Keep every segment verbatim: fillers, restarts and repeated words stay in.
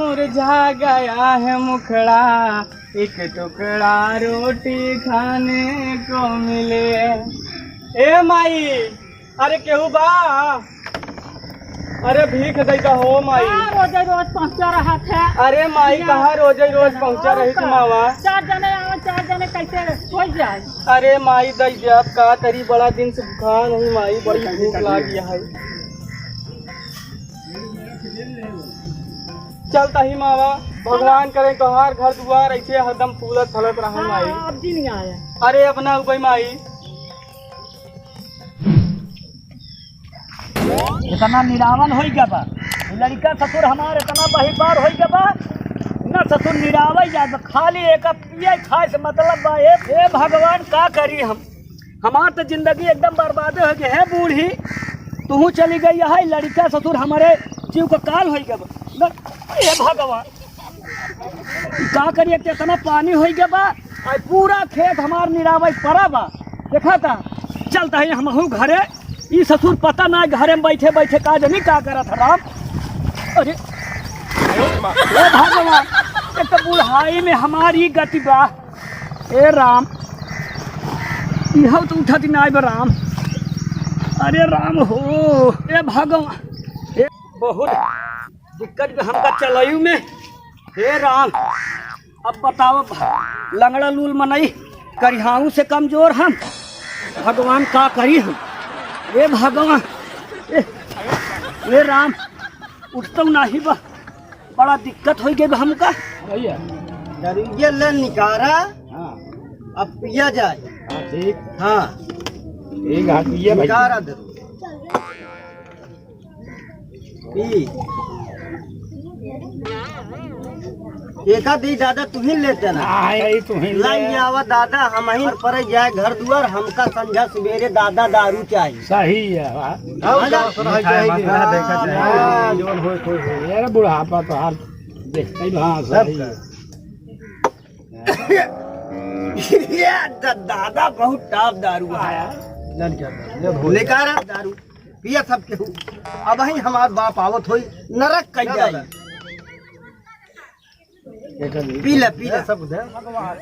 मुरझा गया है मुखड़ा, एक टुकड़ा रोटी खाने को मिले। ए माई, अरे केहू बा? अरे भीख दे दा हो माई। हाँ, रोजे रोज पहुँचा रहा था। अरे माई, या। कहाँ रोजे रोज पहुँचा रही थी मावा? चार जने आओ, चार जने कैसे हो जाए? अरे माई, दे दे, अब का करी, बड़ा दिन से भूखा नहीं माई, बड़ी भूख लागी है। चल तही मावा, भगवान करे तोहार घर दुआर ऐसे हरदम फूलत फलत रहे माई। हाँ, अब दिन आया। अरे अपना उबई माई। इतना निरावन होई गया बा, लड़का ससुर हमार इतना बहिपार होई गया बा, ना ससुर निरावे जाए, खाली एक पिए खाए से मतलब बा। ए, ए भगवान, का करी हम? हमार तो जिंदगी एकदम बर्बादे हो गई है बूढ़ी। तू चली गई है, लड़का ससुर हमारे जीव का काल हो गया। न, ए भगवान, का करिए, कितना पानी हो गया बा। आज पूरा खेत हमार निरावई पड़ा बा। देखा था, चलता है हमहू घरे। ई ससुर पता ना घरे में बैठे बैठे का जानी का करत है राम। अरे, ए भगवान, एक तो बुढ़ाई में हमारी गति बा। ए राम, इहउ तो उठत ही नाई बा राम। अरे राम हो, ए भगवान, ए बहुत दिक्कत बा हमका चलइउ में। हे राम, अब बताओ, लंगड़ा लूल मनई, करिहाऊ से कमजोर हम, भगवान का करी हम? ए भगवान, ए, ए राम, उठतउ नाही बा। बड़ा दिक्कत होइ गई बा हमका। भैया, दरुइया ले निकारा। हाँ। अब पिया जाए। हाँ, ठीक। हाँ। ठीक है, पिया भाई। निकारा दरुइया। पी। एका दी दादा, तू ही लेते ना। हाँ, यही तू ही ले। लाई आवा दादा, हम ही पर जाए घर दुआर, हमका संझा सुबेरे दादा दारू चाहिए। सही है, वाह। हम हाँ, गाँव से रह जाए। हाँ, देखा जाए। हाँ, जोन होए, कोई होए। अरे बुढ़ापा तो हाल देखते ही, हाँ, सही है। ये द-, दादा बहुत टाप दारू है। हाँ यार। निकारा दारू, पिया सब केहू। अबहीं हमार बाप आवत होई, नरक कइ जाई। पी ले, पी ले। भगवान,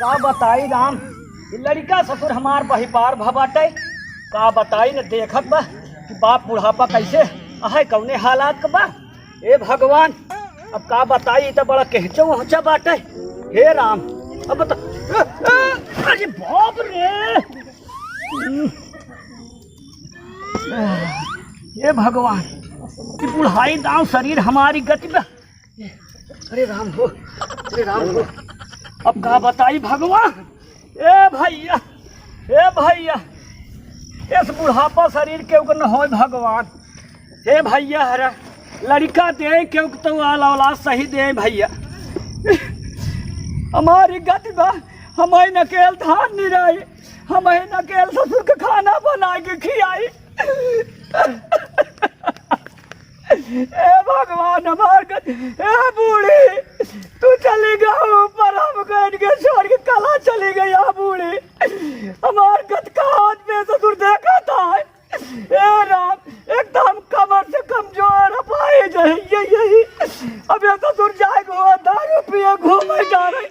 का बताई राम, ई लड़िका ससुर हमार बहिपार भ बाटे। का बताई न, देखत बा कि बाप बुढ़ापा कैसे आहे, कौने हालात क बा। ए भगवान, अब का बताई, ई त बड़ा केहचा ओहचा बाटे। हे राम, अब त, अरे बाप रे। ए भगवान, ई बुढ़ाई दाँव शरीर हमारी गति बा। अरे राम हो, अरे राम हो, अब का बताई भगवान। ए भइया, ए भइया, इस बुढ़ापा शरीर केहू क न होए भगवान। हे भइया, हरा लड़िका दे केहू क तो आल औलाद सही दे भइया। हमारी गति बा, हमही नकेल धान निराई, हमही नकेल ससुर क खाना बनाए के खियाई। ए भगवान, हमार गति, ए बूढ़ी, तू चली गई ऊपर, हम गए के छोड़ के कला चली गई, आ बूढ़ी, हमार गति का हाथ में ससुर देखा था। ए राम, एकदम कमर से कमजोर, अपाहिज है, ये, यही। अब ये ससुर जाए को दारू पिए घूमे जा रहे,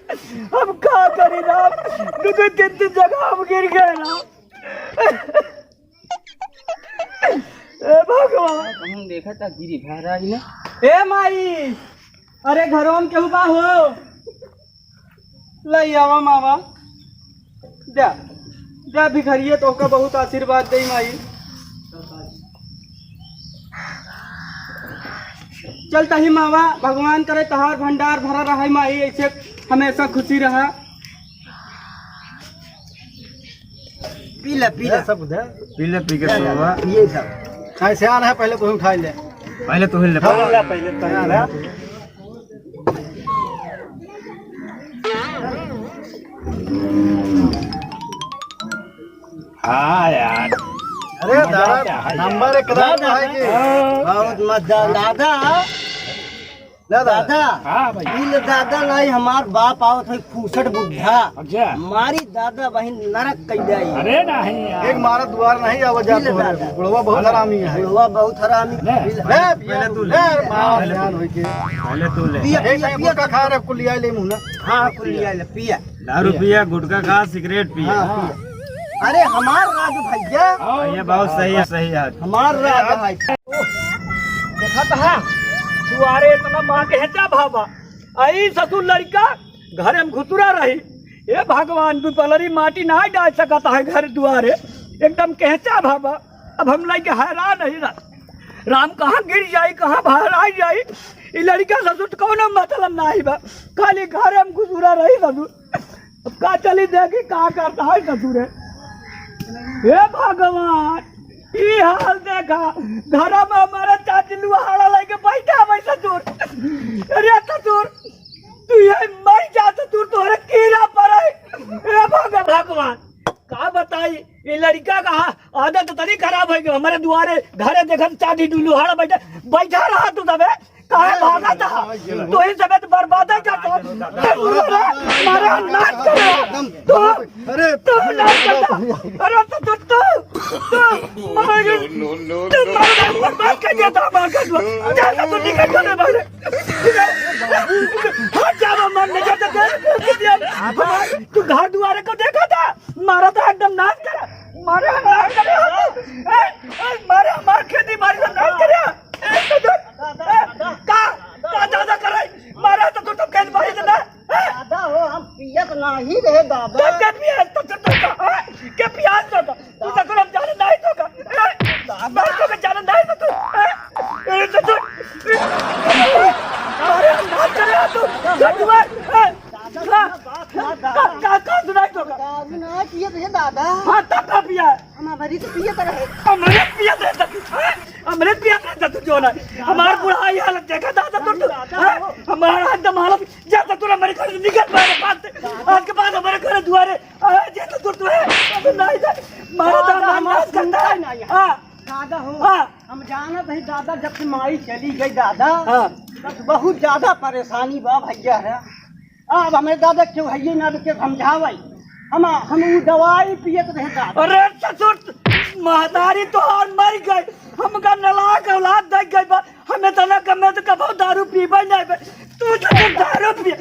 हम का करी राम, दो, दो, तीन, तीन जगह हम गिर गए राम। ए भगवान। हम देखा था गिरी भाई राज ने। ए माई, अरे घरों में केहू बा हो? लई आवा मावा। द्या, द्या भिखरिये तोहका बहुत आशीर्वाद देई माई। चल तही मावा, भगवान करे तहार भंडार भरा रहे माई, ऐसे हमेशा खुशी रहा। पी ले, पी ले। ये सब दे। पी ले, पी के सोवा। ये सब। खाए से आना है, पहले तू ही उठा ले। पहले तू ही ले। पहले ले, पहले तू ही ले। हाँ यार। अरे मजा दादा, आता है यार। नंबर एक दादा है कि? हाँ। बहुत मजा दादा। दादा। दादा। हाँ भाई। ई ले दादा नाहीं, हमार बाप आवत है फूसट बुढ़ा। अच्छा। मारी दादा बहिन नरक कइ जाई। अरे नाहीं यार। एक मारा दुआर नाहीं आवा जात हो रे। बुढ़वा बहुत हरामी है। बुढ़वा बहुत हरामी। ले। ले, पहले तू ले। ले, मारा पहले ध्यान तू। होई के। पहले तू ले। पिया, एक पिया, एक पिया। गुटखा खा रे, कुल लिया ले मुँह ना। हाँ, कुल लिया ले, पिया। दारू पिया, गुटखा खा, सिगरेट पिया। हाँ, पिया। अरे हमार राज भैया। हाँ, ये बहुत सही है, सही है। हमार राज है। देखत हा, दुआरे इतना माँ के हेचा भावा। आई ससुर लड़का घरे में घुसुरा रही। ए भगवान, दुपलरी माटी नाहीं डाल सकत है घर दुआरे, एकदम केहचा भावा। अब हम लइके हैरान है रा-, राम कहाँ गिर जाई, कहाँ भहराई जाई। ई लड़का ससुर त कौनो मतलब नाहीं बा, खाली घरे में घुसुरा रही ससुर। अब का चली देखी का करत है ससुर। हे भगवान, ई हाल देखा, घर में हमारा चाची लुहाड़ा लइके बैठा है ससुर। अरे ससुर, तू ये मर जा ससुर, तोहरे कीड़ा पड़े। हे भग-, भगवान, का बताई, ई लड़का का आदत तनी खराब है कि हमारे दुआरे घरे देखत चाची लुहाड़ा बैठा, बैठा रहा तू तबे। काहे भागत हा? तोही समेत बर्बाद है का तो? मारे नाश करे। तू, अरे, तू नाश करता। अरे तो तू, तू, तू, मारे, तू मारे बर्बाद कर दिया था हमारे घर को। जा तो तू निकल जा रे बाहर। हट जा, मैं मर नहीं जाता तेरे को। तू घर दुआरे को देखा था? मारा तो एकदम नाश करे। मारे नाश करे। ए, ए, मारे हमार खेती बाड़ी में नाश करे। ए, तो तू, ए, का, का दादा करे? मारा तो तू तो खेत बाड़ी में ना। ए, दादा हो, हम पियत नाहीं रहे दादा। तो के पिया, तो, तो, तो, तो, ए, के पिया तो, तो, तू तो हम जाने नाहीं तो का। ए, नाहीं तो का जाने नाहीं तो तू। ए, ए, तो तू, ए, मारे हम नाश करे तू। तो तू, ए, का, का, का, का सुनाई तो का? दारू ना पियत रहे दादा। हाँ, तब का पिया? हम हमारी तो पियत रहे। हमरे पियत रहे तब, हाँ? हमरे पियत रहे तब जो ना। हमार बुढ़ाई हालत देखा दादा तू, तू, हाँ? हमार एकदम हालत, जा तो तू हमारे घर से निकल, मेरे पास से। आज के बाद हमारे घर दुआरे आया, जा तो तू, तू है। अब नहीं जा, मारा दादा, दादा, हमार नाश करता है। सुनता नहीं है। हाँ। दादा हो, हाँ। हम जानत है दादा, जब से माई चली गई दादा, हाँ। बस बहुत ज्यादा परेशानी बा भैया है। अब हमें दादा केहू है ना के समझावे। हम, हम ऊ दवाई पियत रहे दादा। अरे ससुर, महतारी तोहार मर गई, हमका नालायक औलाद दे गई बा। हमें तना कमे तो कबो दारू पीबे नहीं बे। तू ससुर दारू पिए,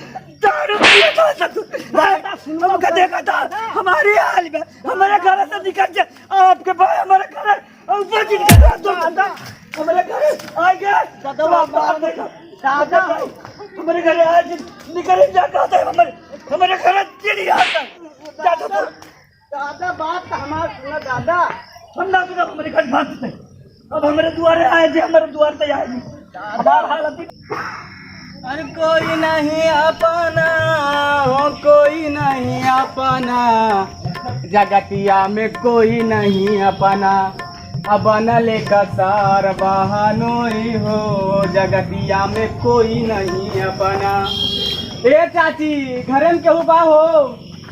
दारू पिए तो ससुर। दादा, सुनो हमका तो। देखा था, हमारी हाल में, हमारे घर से निकल जा, आपके भाई हमारे घर और वो जिनके साथ दो दादा, हमारे घर आ गया। दादा, तो आप बात देखो। दादा। हमारे घर आज निकल जा, कहते हैं हमारे, हमारे घर के लिए आता। दादा, दादा, बात तो हमार सुना दादा। हम ना सुना, हमारे घर बात नहीं। अब हमारे दुआरे आए थे, हमारे द्वार पे आए थे। दादा। हमार हालत ही अरे कोई नहीं अपना, हो कोई नहीं अपना, जगतिया में कोई नहीं अपना, अब बनले कसार बहनोई हो, जगतिया में कोई नहीं अपना। ए चाची, घरे में केहू बा हो?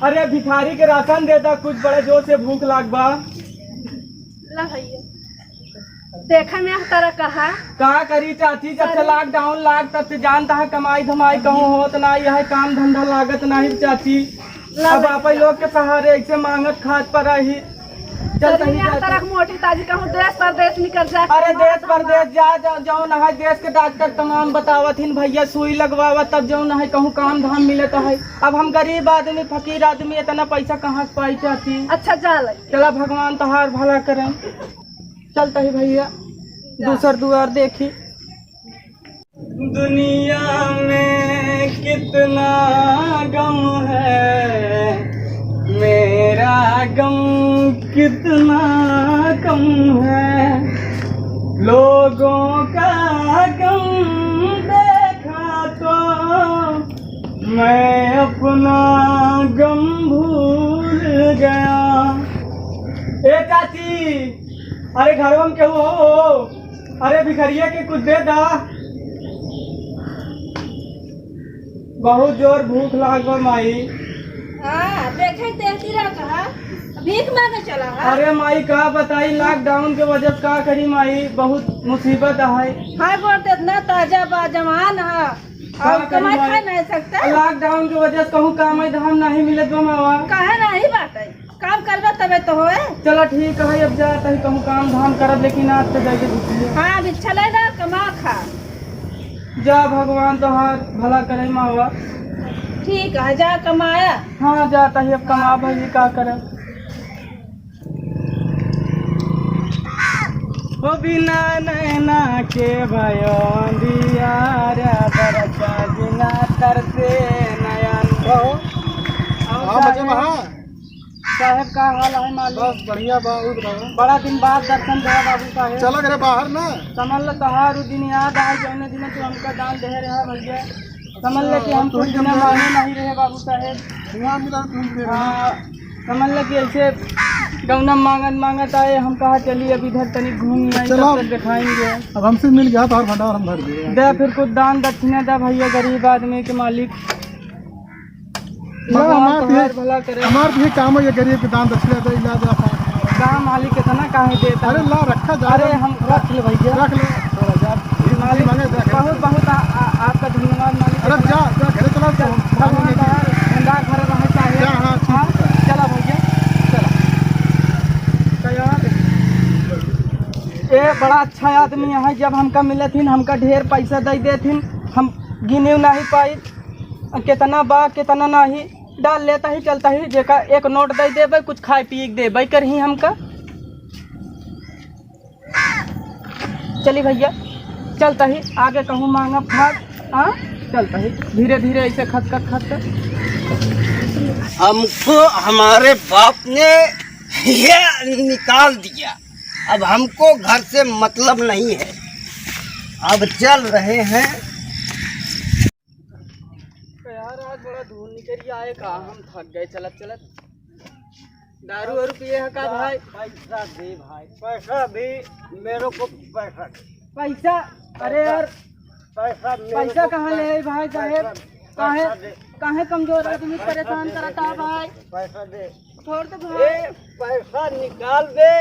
अरे भिखारी के राशन दे दा, कुछ बड़े जोर से भूख लाग बा। ला भैया। देखा में तरह कहा। का करी चाची, जब से अरे। लॉकडाउन लाग तब से जानता है कमाई धमाई कहूँ होत ना, यह काम धंधा लागत नहीं चाची। ला अब भैया। आप लोग के सहारे ऐसे मांगत खात पर रही। चल शरीर तनी में चाची। तरह मोटी ताजी कहूँ देश परदेश निकल जा। अरे देश परदेश जा, जा, जाओ ना है, देश के डॉक्टर तमाम बतावत हिन भैया, सुई लगवावा तब जाओ ना है कहूँ काम धाम मिलत है। अब हम गरीब आदमी, फकीर आदमी, इतना पैसा कहाँ से पाई चाची? अच्छा जा ले। चला भगवान तहार भला करें। चलता ही भैया, जा। दूसर दुआर देखी। दुनिया में कितना गम है, मेरा गम कितना कम है। लोगों का गम देखा तो मैं अपना गम भूल गया। ए चाची, अरे घरवा में केहू हो? अरे भिखरिया के कुछ दे दा। बहुत जोर भूख लाग बा माई। हाँ, देखे तेहती रहा कहा। भीख मांगे चला है। अरे माई, का बताई, lockdown के वजह से का करी माई, बहुत मुसीबत है। हाय, गोड़ तो इतना ताजा बा, जवान है, का और करी कमाई माई? खाए नहीं सकते। Lockdown के वजह से कहूँ काम धाम नहीं मिलत बा मावा। काहे नहीं बात है, काम करबे तबे तो होए। चला ठीक है, अब जा तही कहूँ काम धाम करब, लेकिन आज तो जाके भिक्षा। हाँ, भिक्षा ले ला, कमा खा। जा भगवान तोहार भला करे मावा। ठीक है, जा कमाया। हाँ, जा तही अब कमा भई, का करब। हो बिना नैना के भयो अंधियारा, बरसा बिना तरसे नयन। हो। और हाँ, मजे में साहेब, हाँ। साहेब, का हाल है मालिक? बस बढ़िया बा, और बताओ। बड़ा दिन बाद दर्शन भया बाबू साहेब। चला घरे बाहर ना। समझ लो, तोहार उ दिन याद आए, जौने दिन तू हमका दान दे रहा भैया। समझ ले कि हम तुम कुछ बिना मांगे नहीं रहे बाबू साहेब। हाँ, समझ ले कि ऐसे गौना मांगत मांगत आए, हम कहा चली अब इधर तनी घूम आई, चलो। तब तक दिखाएंगे। अब हमसे मिल गया तो और भंडार हम भर दिए। दे फिर कुछ दान दक्षिणा दे भैया, गरीब आदमी के मालिक। ला, भगवान हमार तो ये, भला करे। हमार तो ये काम है, ये गरीब के दान दक्षिणा दे, इलाज आप। का मालिक इतना काहे देता? अरे ला, रखा जा। अरे हम रख ले भैया। रख ले। मालिक, मांगे, रख ले। बहुत, बहुत आ, आ, आपका धन्यवाद मालिक। अरे जा, जा, घरे चला, चल, हम भगवान मांगेंगे। का भंडार भरा रहे चाहे। जा, हाँ, ठीक हाँ, है। चला भैया, चला। तो यार, ये बड़ा अच्छा आदमी है, जब हमका मिलत हिन, हमका ढेर पैसा दे देत हिन, हम गिने नहीं पाई, कितना बा, कितना नहीं, डाल लेता ही, चलता ही, जेका एक नोट दे देबे, कुछ खाए पिए के देबे करही हमका। चली भैया, चलता ही आगे कहूँ मांगब भाग। हाँ, चलता ही धीरे धीरे ऐसे खसकत खसकत। हमको हमारे बाप ने ये निकाल दिया, अब हमको घर से मतलब नहीं है, अब चल रहे हैं। तो यार, आज बड़ा धूल निकल आए का, हम थक गए चलत चलत। दारू वारू पिए है का भाई? पैसा दे भाई, पैसा दे, मेरे को पैसा दे। पैसा? अरे यार, पैसा मेरे पैसा को कहाँ ले पै-, आई भाई साहेब? पैसा दे, काहे, पैसा दे। काहे कमजोर आदमी पै-, पैसा परेशान दे, करता है मेरे को भाई? पैसा दे। छोड़ दे भाई। ए, पैसा निकाल दे।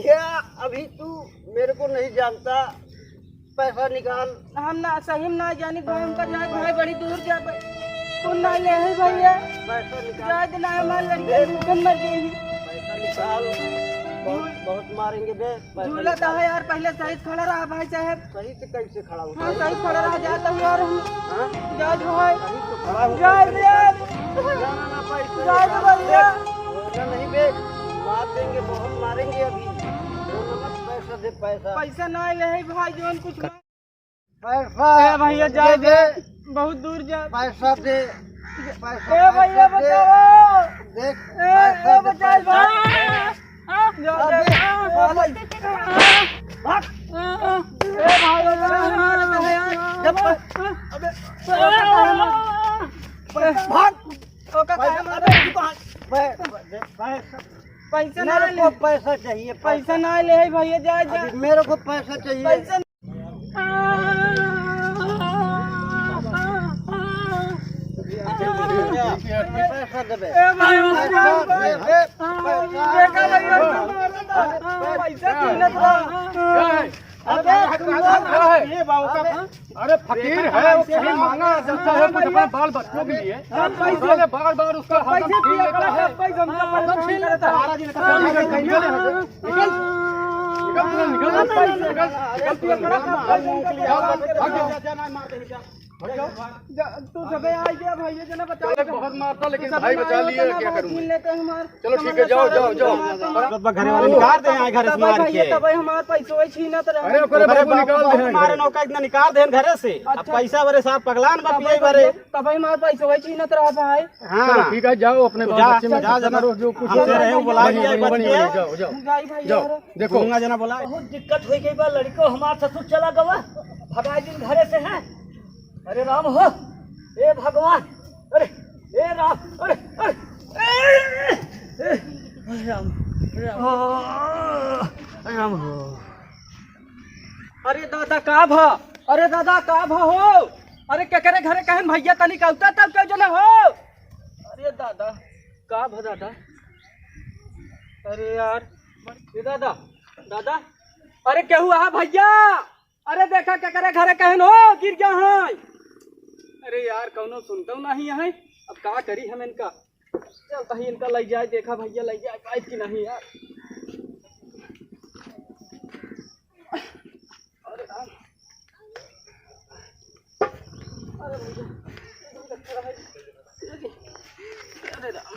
या अभी तू मेरे को नहीं जानता, पैसा निकाल। हम ना, सही में ना जानी भाई, हमका जाए भाई, बड़ी दूर जाए। तू ना ले है भैया। पैसा निकाल। जाए दे ना, हमार लड़की दे। भूखन मर गई है। पैसा निकाल। बहुत, बहुत मारेंगे बे। पैसा झूला निकाल। तो है यार, पहले सही खड़ा रहा भाई साहब। सही से कैसे खड़ा हो? हाँ, सही खड़ा रहा, जाता हूँ यार हम। हाँ? जाए दे भाई। सही तो खड़ा हो। जाए दे यार। ना, ना, ना, पैसा जाए दे निकाल। भैया। बोलना नहीं बे, मार देंगे, बहुत मारेंगे अभी। बोलना मत, पैसा दे, पैसा। पैसा ना ले है भाई, जोन कुछ पैसा ए भैया, जाए दे, दे। बहुत दूर जा। पैसा दे, पैसा, ए भैया, पैसा दे। बचाओ। देख, ए, पैसा ए, दे, बचाओ, पैसा। भाई। जा दे। अबे, साले। भाग। ए भाई, बचाओ। जब प-, अबे, पैसा, भाग। ओका पैसा, काहे अबे, तू कहाँ? पै-, पै-, पैसा। पैसा ना मेरे ले। को पैसा चाहिए, पैसा पैसा। ना ले, भैया, जा, जा। अभी मेरे को पैसा चाहिए। पैसा पैसा देबे। ए भाई, पैसा देबे। पैसा। देखा भैया, पैसा छीनत रहा। अबे, अबे, ये बाबू का, अबे। अरे फकीर है, वो कहीं मांगा जाता है कुछ अपने बाल बच्चों के लिए। पैसा। साले बार बार उसका हरदम छीन लेता है। पैसा हमका परेशान करता है। निकल, निकल, निकल, निकल, निकल, निकल, निकल, निकल, निकल, भाग जा, जा, जा, मार दे, जा। जा, तू सबे आ गया भाई, ये जना बचा। चलो, बहुत मारता, लेकिन तू सबे भाई बचा लिए, क्या करूँ? छीन लेते हैं हमार। चलो, ठीक है, जाओ, जाओ, जाओ। तब घरे वाले निकाल दे, यहाँ घर से तब मार भैया, के। तब हमार पैसो छीनत रहे। अरे, ओकरे ओकरे बाबू बाबू निकाल दे, मारे घरे। नौका इतना निकाल दे घरे से। अब अच्छा। पैसा बरे साहब पगलान बा तब पिए बरे। भैया, तब हमार पैसो छीनत रहा भाई। हाँ। चलो, ठीक है, जाओ, अपने जा, बाल बच्चे में जा, खर्चा जना। करो, जो कुछ हमसे रहे, वो बुला लिया, बच गया। जाओ, जाओ। जाई भाई, जाओ, यार। देखो। गंगा जना बुला। बहुत दिक्कत हो गई बा, लड़को हमार ससुर चला गवा, भगाई दिन घरे से है। अरे राम हो, ए भगवान, अरे, ए राम, अरे, अरे, ए, ए, अरे राम, राम, अरे राम हो। अरे दादा, का भा? अरे दादा, का भा हो? अरे केकरे घरे कहन भैया तनी कौता तब क्यों जना हो? अरे दादा, का भा दादा? अरे यार, ए दादा, दादा, अरे केहू आहा भइया, अरे देखा केकरे घरे कहन हो गिर गया है। अरे यार, कउनो सुनतउ नहीं है, अब का करी हम इनका। चल तही इनका लइ जाए, देखा भइया लइ जाए पाइब कि नहीं यार। अरे राम। अरे भइया। अरे राम।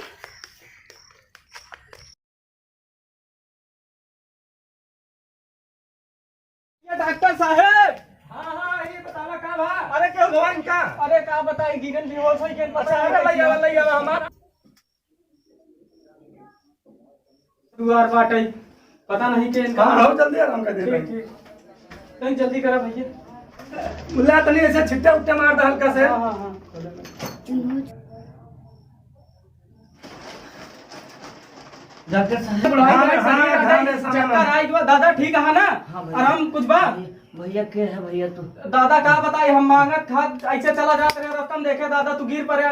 ये डॉक्टर साहेब। हाँ, हाँ, ये बतावा का भा? अरे, केहू भवा इनका? अरे, का बताई, गिरन बेहोश होइ गए, पता अच्छा, नहीं लइ आवा, लइ आवा हमार। दुआर बाटे, पता नहीं के इनका। हाँ, हाँ, जल्दी आराम कर दे ठीक, भाई। ठीक। तनी जल्दी करा भइया। मुल्ला, तनी ऐसे छिट्टा उट्टा मार दे हल्का से। हाँ, हाँ, हाँ। डॉक्टर साहब, हाँ, हाँ, हाँ, हाँ, चक्कर आई बा, दादा ठीक है ना? हाँ भैया। आराम कुछ बा? भैया, भैया के है भैया तू? दादा का बताई, हम मांगत खात ऐसे चला जात रहे, रस्ता में देखे दादा तू गिर पड़े।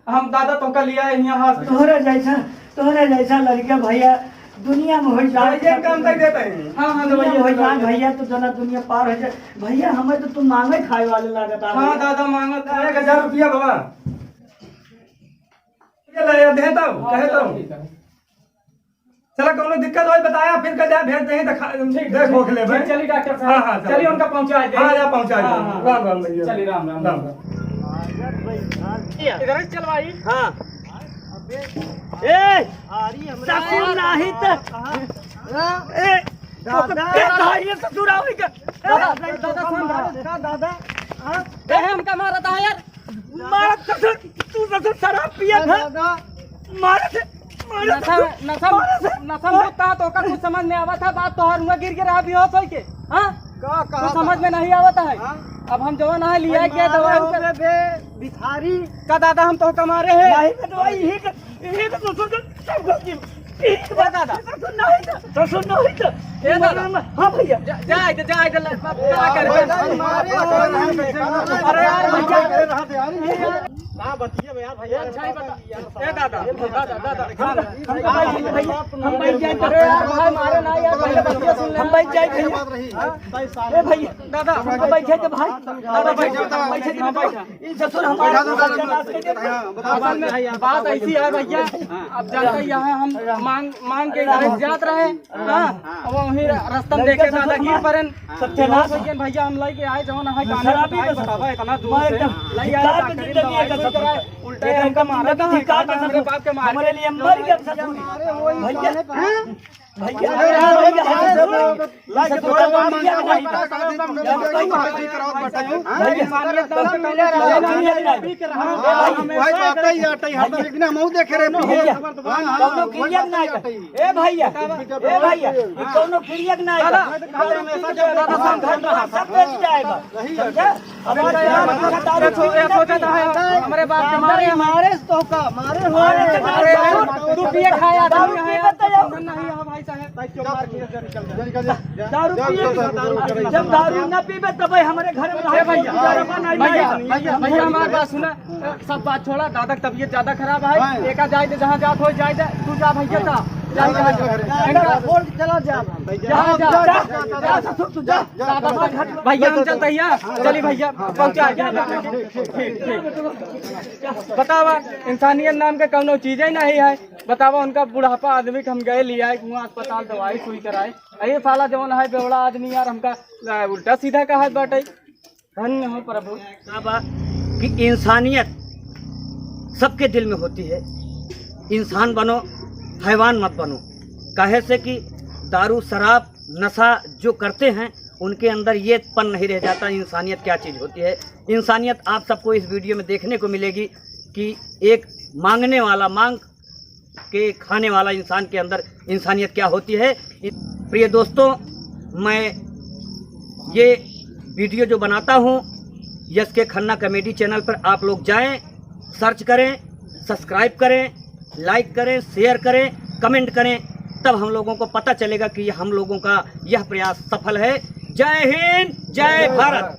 हम दादा तोका लिया है यहाँ हॉस्पिटल। तोहरा जैसा, तोहरा जैसा लड़का भैया दुनिया में होइ जाए। दवाइया काम कर देते हैं। हाँ, हाँ, दुनिया में होइ जाए भैया, तो जना दुनिया पार होइ जाए। भैया, हमें तो तू मांगे खाए वाले लागत आ हाँ, भैया। दादा मांगत एक हजार रुपया बाबा। ये ले, ये दे दो, हाँ, कहे चलो, दो। ठीक है। चला, कौनो दिक्कत होई बताया, फिर कल जाए भेज देंगे, देखा, ठीक, देख ठीक, होख ले ठीक, भाई। चलिए डॉक्टर साहब, हाँ, हाँ, चलो। चलिए उनका पहुंचा दे। हाँ, जा पहुंचा दे। हाँ, हाँ। राम, राम भैया। चलिए, राम, राम, राम, राम। राम। इधर ही चलवाई। हाँ। ए, ससुर नहीं तो। हाँ। ए, दादा। तो, तो, ये ससुर आओ इधर। दादा, दादा, दादा, दादा। हाँ? काहे हमका मारत है यार? मारत ससुर, तू ससुर शराब पियत है। दादा। मारत है, मारत नशा, ससुर, नशा, मारत है। नशा में होता है तो ओकर कुछ समझ में आवत है, बात तोहर हुआ गिर के रहा बेहोश होई के, हाँ? का, का कुछ समझ में नहीं आवत है। हाँ? अब हम जवन है लिया भाई के मारे दवाई हो उनके बे भिखारी। का दादा हम तो कमारे हैं? नहीं, तो वही ही तो, यही तो ससुर का सब गलती। ठीक बा दादा। ससुर नहीं तो, ससुर नहीं तो। ए दादा। हाँ भैया। जा, जा, जा, जा, जा, का कर दे? अरे यार, भैया। का बतिया यार, भैया। अच्छा ही बता। ए दादा, दादा, दादा। हम, हम, हम बैठ जाए तो। अरे यार, भाई, मारे ना यार, पहले बतिया सुन ले। हम बैठ जाए भैया। ए भैया। दादा, हम बैठ जाए तो भाई। दादा, बैठ जाओ, बैठ जाओ, बैठ जाओ। ई ससुर हमारे बैठा दो, बैठा दो। हाँ, बताओ, असल में बात ऐसी है भैया, अब जानते हैं यहाँ हम मांग, मांग के इधर जात रहे, हाँ, अब वहीं रास्ता में देखे दादा गिर पड़ेन, सत्यानाश। भैया हम लेके आए, जौन है गाने शराबी बताए, बतावा, इतना दूर से लई आए, डॉक्टरी में दवाई कराए, उल्टा हमका मारा था, हमरे बाप के मार के हमारे लिए मर गया ससुर। भैया, हाँ? भैया, भैया, भैया, भैया, भैया, भैया, भैया, भाई, बात है यार, तई हरदम एक दिन हमहू देखे रहे, भैया, हाँ, हाँ, कौनो हाँ, क्रिया ना है। ए भैया, ए भैया, ये कौनो क्रिया ना है। दादा, दादा, सब बेच जाएगा। समझा? अब आज यहाँ दारू पी के सोचा था, हमारे बाप के मारे, मारे तो का, मारे हो। अरे, तू पिए खाया, दारू पिए तो नहीं है भाई साहब। दारू पीए, जब दारू न पीबे तब हमरे घर में रहे भैया। भैया, भैया, भैया, हमारी बात सुना, सब बात छोड़ा, दादा की तबीयत ज्यादा खराब है, एका जाए दे, जहाँ जात हो जाए दे, तू जा भैया, जा, जा, जा, जा, जा, जा, जा, जा, जा, ससुर, तू जा। दादा, भैया, हम चलते हैं, चली भैया, पहुँचा। बतावा, इंसानियत नाम के कौनो चीजे नहीं है। बतावा, उनका बुढ़ापा आदमी के हम गए लियाए, हुआ अस्पताल दवाई सुई कराए। अरे साला जौन है बेवड़ा आदमी यार, हमका, आ, उल्टा सीधा कहा बाटे। धन्य हो प्रभु। का बा कि इंसानियत सबके दिल में होती है। इंसान बनो, हैवान मत बनो। काहे से कि दारू, शराब, नशा जो करते हैं, उनके अंदर ये पन नहीं रह जाता, इंसानियत क्या चीज़ होती है। इंसानियत आप सबको इस वीडियो में देखने को मिलेगी कि एक मांगने वाला, मांग के खाने वाला इंसान के अंदर इंसानियत क्या होती है। प्रिय दोस्तों, मैं ये वीडियो जो बनाता हूँ, यस के खन्ना कॉमेडी चैनल पर आप लोग जाएं, सर्च करें, सब्सक्राइब करें, लाइक करें, शेयर करें, कमेंट करें, तब हम लोगों को पता चलेगा कि हम लोगों का यह प्रयास सफल है। जय हिंद, जय भारत।